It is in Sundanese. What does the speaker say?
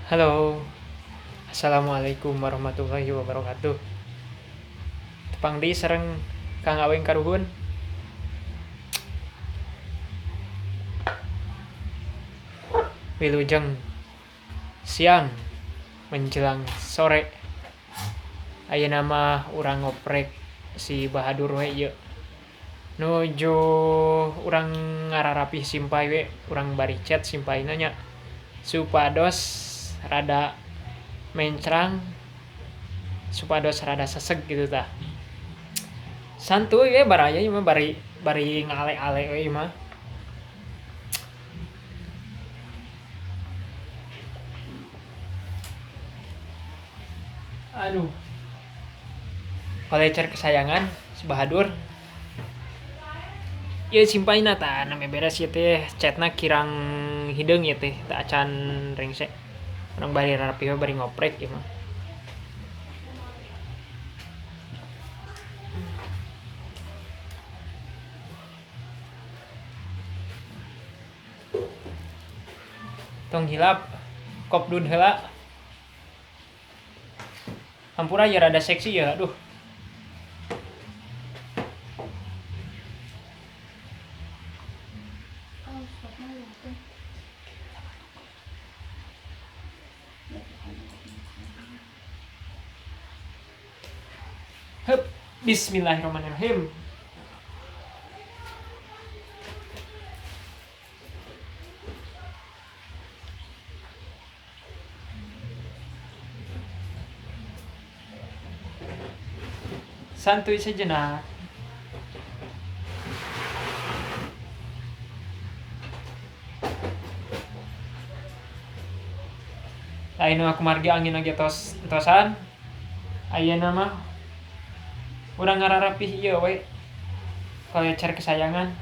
Halo, assalamualaikum warahmatullahi wabarakatuh. Tepang deui sareng Kang Aweng Karuhun. Wilujeng siang menjelang sore. Ayeuna mah urang ngoprek si Bahadur we ieu. Nuju urang ngararapih simpay we, urang bari chat simpayna nya. Supados rada mencrang, supados rada seseg gitu tah. Santuy we baraya ieu mah bari bari ngale-ale we ieu mah. Aduh. Kolecer kesayangan si Bahadur. Ieu simpayna tah name beres ieu teh chatna kirang hideung ieu teh teu acan rengse. Urang bari rarapih we bari ngoprek ieu mah. Tong hilap kopdun heula. Hampura ya rada seksi ya, aduh. Hup, bismillahirrahmanirrahim. Santuy sejenak. Lain mah kumargi angin lagi tos tosan. Ayeuna mah urang ngararapih ieu we. Kolecer kesayangan.